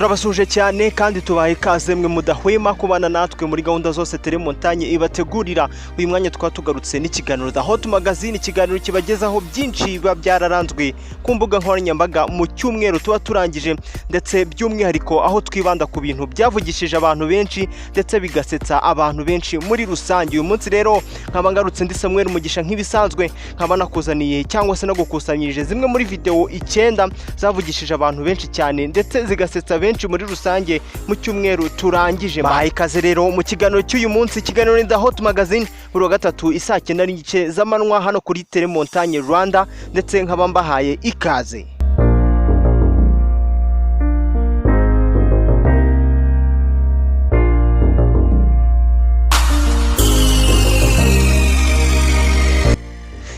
Turabasuhuje cyane kandi tubaha ikaze mwe mudahwema kubana natwe muri gahunda zose Telemontagne ibategurira. Uyu mwanya tukaba tugarutse n'ikiganiro The Hot Magazine, ikiganiro kibagezaho byinshi biba byararanzwe ku mbuga nkoranyambaga mu cyumweru tuba turangije, ndetse by'umwihariko aho twibanda ku bintu byavugishije abantu benshi ndetse bigasetsa abantu benshi muri rusange. Uyu munsi rero nkaba ngarutse ndi Samuel Mugisha nk'ibisanzwe, nkaba nakuzaniye cyangwa se nagukusanyirije zimwe muri videwo 9 zavugishije abantu benshi cyane ndetse zigasetsa benshi muri rusange mu cyumweru turangije. Bahaye ikaze rero mu kiganiro cy'uyu munsi. Ikiganiro ni The Hot Magazine, buri wa gatatu isaa 9:30 z'amanywa hano kuri Telemontagne Rwanda, ndetse nkaba mbahaye ikaze.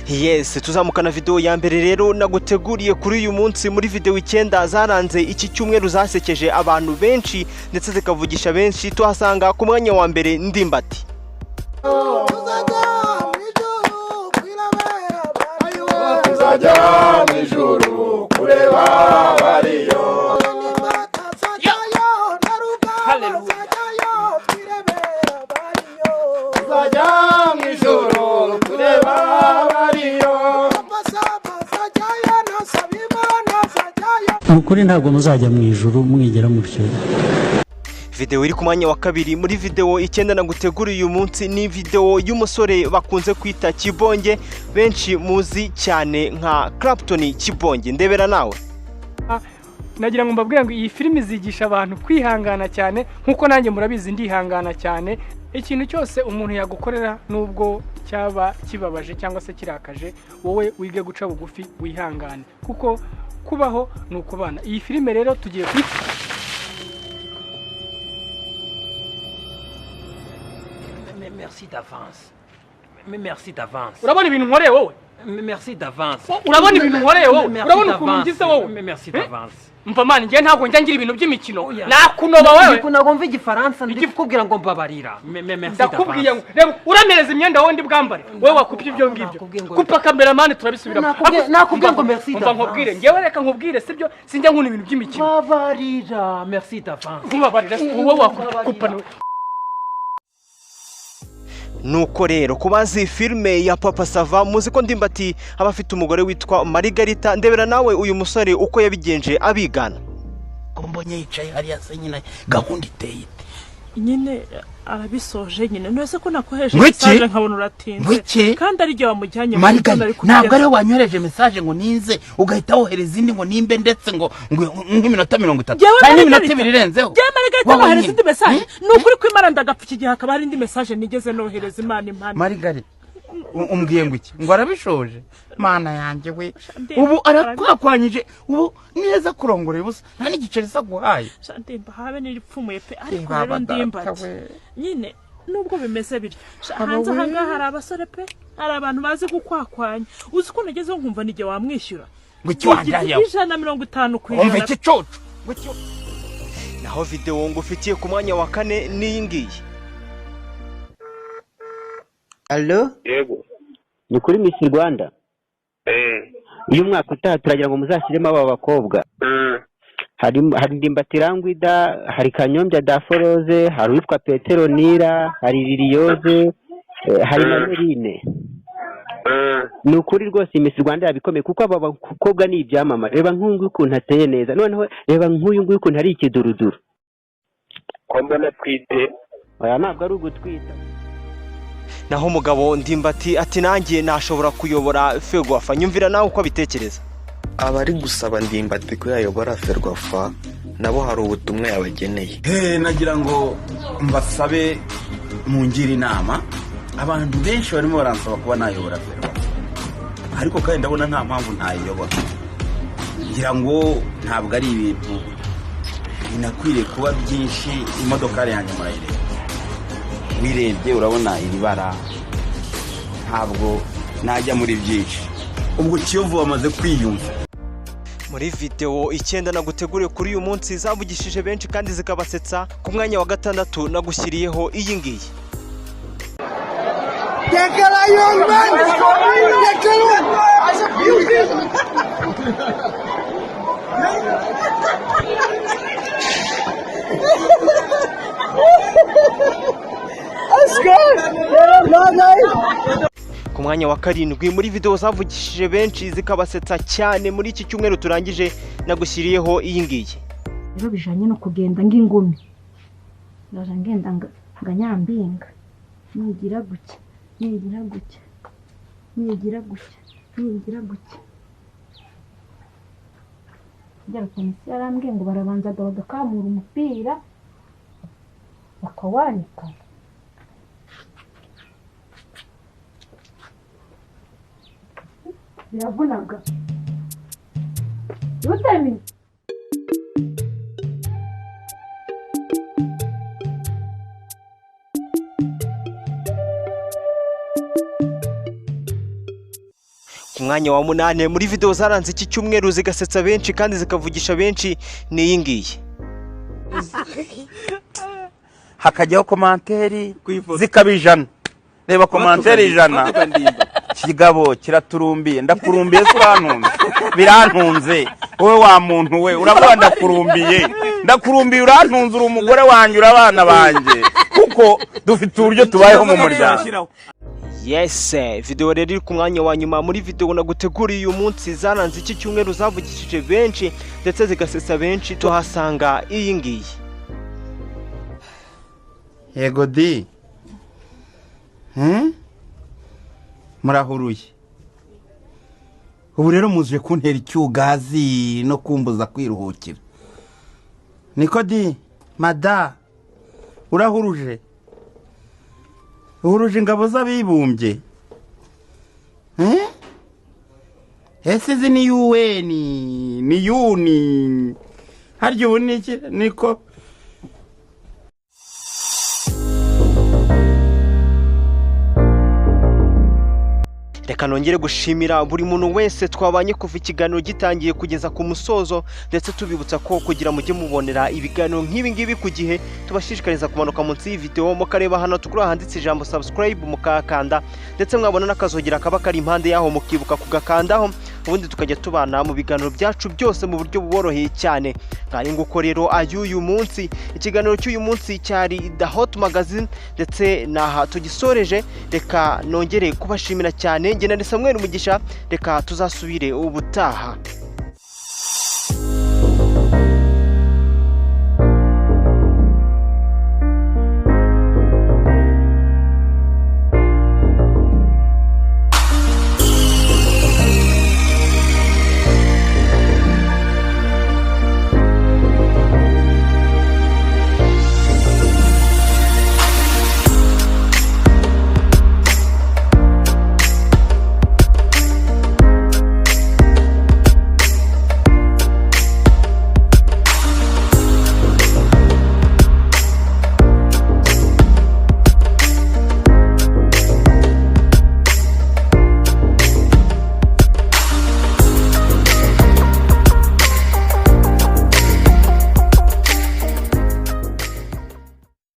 Yes, tuzamukana video ya mbere rero naguteguriye kuri uyu munsi muri video 9 zaranze iki cyumweru, zasekeje abantu benshi ndetse zikavugisha benshi. Tuhasanga ku mwanya wa mbere Ndimbati. Tuzajya mu ijuru kureba bariyo. Tuzajya mu ijuru kureba bariyo. Ni ukuri ntabwo muzajya mu ijuru mwigera mutyo. Video iri ku mwanya wa kabiri muri video 9 naguteguriye uyu munsi ni video y'umusore bakunze kwita Kibonge, benshi muzi cyane nka Clapton Kibonge. Ndebera nawe. Nagira ngo mbabwire ngo iyi filimi izigisha abantu kwihangana cyane, nkuko nanjye murabizi ndihangana cyane. Ikintu cyose umuntu yagukorera nubwo cyaba kibabaje cyangwa se kirakaje, wowe wige guca bugufi wihangane, kuko kubaho ni ukubana. Iyi filime rero tugiye kuri Merci d'avance. Merci d'avance. Urabona ibintu nkoreye wowe? Merci d'avance. Urabona ibintu nkoreye wowe? Merci Urabona ukuntu d'avance. ngize wowe? Merci d'avance. Mva mani, njye ntabwo njya ngira ibintu by'imikino. Oya. Nakunoba wewe. Ntabwo nagomva igifaransa, ndi kukubwira ngo mbabarira. Merci Ndakubwiye ngo d'avance. reba, uramereza imyenda wowe ndi bwambare, wowe wakupye ibyo ngibyo. Nakubwiye ngo- Kupa kameramani, turabisubiramo. Nakubwiye ngo merci Umva d'avance. nkubwire, njyewe reka nkubwire, sibyo? Sinjya nkunda ibintu by'imikino. Mbabarira. Merci d'avance. Nkubabarira wowe wakupa? Nuko rero ku bazi filime ya Papa Sava, muzi ko Ndimbati aba afite umugore witwa Marigarita. Ndebera nawe uyu musore uko yabigenje abigana. Ko mbonye yicaye hariya se, nyine gahunda iteye ite? Nyine arabisoje nyine, ntese ko nakohereje Ngwiki? message nkabona uratinze Ngwiki? kandi ari igihe wamujyanye mu Marigari, gitondo ari ntabwo kugeza. ariwe wanyohereje message ngo ninze, ugahita wohereza indi ngo nimbe ndetse ngo nk'iminota 30 Njyewe hari n'iminota Margarita- 2 irenzeho. Njyewe Margarita Wowe nohereza nyine. indi message? Ni ukuri ko Imana ndagapfa, iki gihe hakaba hari indi message nigeze nohereza? Imana impana. Marigari, umbwiye ngo iki? Ngo arabishoje? Mana yanjye we! Ndimba, Ubu arakwakwanyije ubu neza, kurongora ubusa, nta n'igiceri se aguhaye. Sha Ndimba, habe n'iripfumuye pe, ariko Baba rero Ndimba data ati we. nyine nubwo bimeze bityo sha, Aba hanze we. ahangaha hari abasore pe, hari abantu bazi gukwakwanya. Uzi ko nagezeho nkumva n'igihe wamwishyura Ngo iki wandayeho? 150 ku Umva ijana. igicucu, ngo iki? Naho videwo ngufitiye ku mwanya wa kane n'iyi ngiyi. Allo? Yego. Ni kuri Miss Rwanda? Eh. Uyu mwaka utaha turagira ngo muzashyiremo aba bakobwa. Hari Ndimbati Rangwida, hari Kanyombya Daforoze, hari uwitwa Petero Nira, hari Liliyoze, hari na Merine. Ni ukuri rwose iyi Miss Rwanda yabikomeye, kuko aba bakobwa ni ibyamamare. Reba nk'uyu nguyu ukuntu ateye neza, noneho reba nk'uyu nguyu ukuntu ari ikiduruduru. Ko mbona atwite? Oya, ntabwo ari ugutwita. Naho umugabo Ndimbati ati nanjye nashobora kuyobora Ferwafa. Nyumvira nawe uko abitekereza. Abari gusaba Ndimbati ko yayobora Ferwafa nabo hari ubutumwa yabageneye. He, nagira ngo mbasabe mungire inama. Abantu benshi barimo baransaba kuba nayobora Ferwafa, ariko kandi ndabona nta mpamvu ntayiyobora. Ngira ngo ntabwo ari ibintu binakwiriye kuba byinshi. Imodokari yanjye murayireba, wirebye urabona iri bara, ntabwo najya muri byinshi. Ubwo Kiyovu bamaze kwiyumva. Muri videwo 9 naguteguriye kuri uyu munsi zavugishije benshi kandi zikabasetsa, ku mwanya wa gatandatu nagushyiriyeho iyi ngiyi. Tekela young man! Tekela! Ku mwanya wa karindwi muri video zavugishije benshi zikabasetsa cyane muri iki cyumweru turangije, nagushyiriyeho iyi ngiyi. Rero bijanye no kugenda ng'ingumi, ndaja ngenda nga nyambinga, nigira gutya, nigira gutya, nigira gutya, nigira gutya. Ngera komisiyo yarambwiye ngo barabanzaga bagakamura umupira bakawanika. Biravunaga utemi. Ku mwanya wa munani muri video zaranze iki cyumweru zigasetsa benshi kandi zikavugisha benshi ni iyi ngiyi. Hakajyaho commentaire zikaba 100. Reba commentaire 100. Kigabo kiraturumbiye, ndakurumbiye se urantunze, birantunze wowe wa muntu we, uravuga ndakurumbiye, ndakurumbiye urantunze, uri umugore wanjye, uri abana banjye, kuko dufite uburyo tubayeho mu muryango. Yes, video rero iri ku mwanya wa nyuma muri video naguteguriye uyu munsi zaranze iki cyumweru zavugishije benshi ndetse zigasetsa benshi, tuhasanga iyi ngiyi. Yego di, murahuruye ubu rero muzuje kuntera icyugazi no kumbuza kwiruhukira. Niko di mada, urahuruje, uhuruje ingabo z'abibumbye. Ese izi ni UN, ni yuni harya ubu ni iki? Niko. Reka nongere gushimira buri muntu wese twabanye kuva ikiganiro gitangiye kugeza ku musozo, ndetse tubibutsa ko kugira mujye mubonera ibiganiro nk'ibi ngibi ku gihe, tubashishikariza kumanuka munsi y'iyi video mukareba hano tukuri handitse ijambo subscribe mukakanda, ndetse mwabona n'akazogera kaba kari impande yaho mukibuka kugakandaho, ubundi tukajya tubana mu biganiro byacu byose mu buryo buboroheye cyane. Ngari nguko rero ay'uyu munsi, ikiganiro cy'uyu munsi cyari The Hot Magazine, ndetse naha tugisoreje. Reka nongere kubashimira cyane, njye na Samuel Mugisha, reka tuzasubire ubutaha.